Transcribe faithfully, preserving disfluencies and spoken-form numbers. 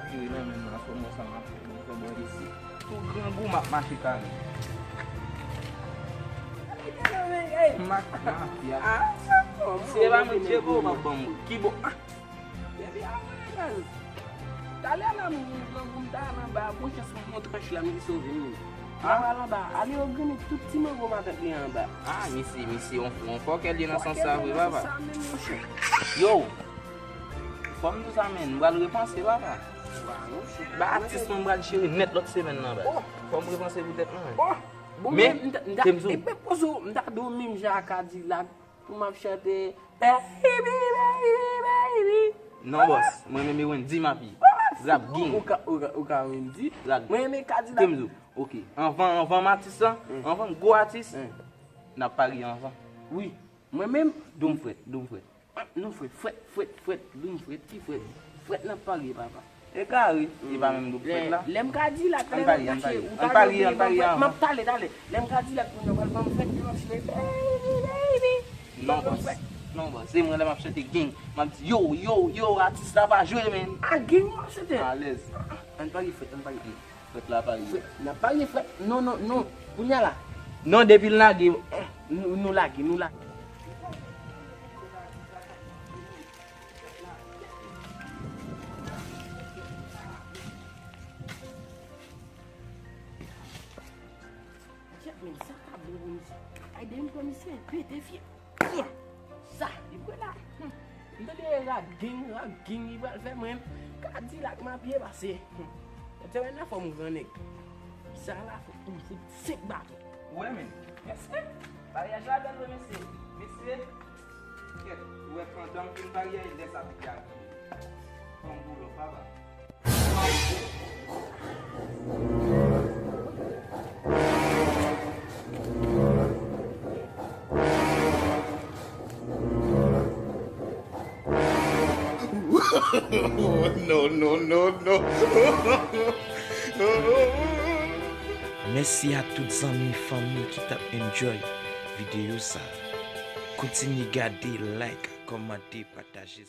Vire nan men m nan, fò m wè sa m ap fè, m fè bò isi. Tou grangou m ap mache kare. M ak mafya. Si se pa mwen, Djego, w ap ban m ki bon. Depi avan nan kaz. Talè la, m vin grangou, m ta al anba, gon chans m pran tranch la, m ki sove m. M ap al anba, ale yo grennen tout ti mango matant li anba. Ah, misye, misye, on fou, on fòkè li ye nan sans sa vre, papa. Yo, fò m di w sa, menn, m pral repanse, papa. Ba atis mwen, m pral jere nèt lòt semèn nan, ba. Fò m repanse pou tèt mwen. Men, Temzo. Epi poze w, m ta di w menm jan ak Kadilak, pou m ap chante, baby, baby, baby. Non, bòs, mwen renmen Wendy, mapi. Rap gang. Ou ka, ou ka, ou ka Wendy. Rap. Mwen renmen Kadilak. Temzo. Ok. Anvan, anvan m atis lan, anvan m gwo atis, n ap parye anvan. Wi. Mwen menm, dou m frèt, dou m frèt. Non, frèt, frèt, frèt, frèt, dou m frèt, ki frèt? Frèt nan parye, papa. E kare. E pa menm gwoup frèt la. Lè m Kadilak, lè n ap mache, ou ta jwenn m ap pale, talè. Lè m Kadilak, kounye a w pral ban m frèt, lè m ap chire, baby, baby. Non, bòs. Non, bòs. Se mwen lè m ap chante gang. M ap di, yo, yo, yo, atis la pa jwe, menn. A gang w ap chante? Alèz. Ann parye frèt, ann parye. Frèt la parye. Frèt, n ap parye frèt. Non, non, non. Kounye a la. Non, depi l lage, nou, nou lage, nou lage. Kèt, men sa ta bon pou misye. Ay, de m pran misye, pete fye. Sa, li kwè la. Hmm. M tande rap gang, rap gang, li pral fè mwen. Kadilak m ap ye pase. Hmm. Ou te wè nan fòm gran nèg. Sa la, fò m fout senk baton. Ou wè, men. Mesye, maryaj la bèl, wi, mesye. Mesye, kèt, ou wè, pandan m fin parye, lè sa piga. Fò m boulò, papa. No, no, no, no. Mèsi a tout zanmi, fanmi ki t ap enjoy videyo sa. Kontinye gade, like, kòmante, pataje.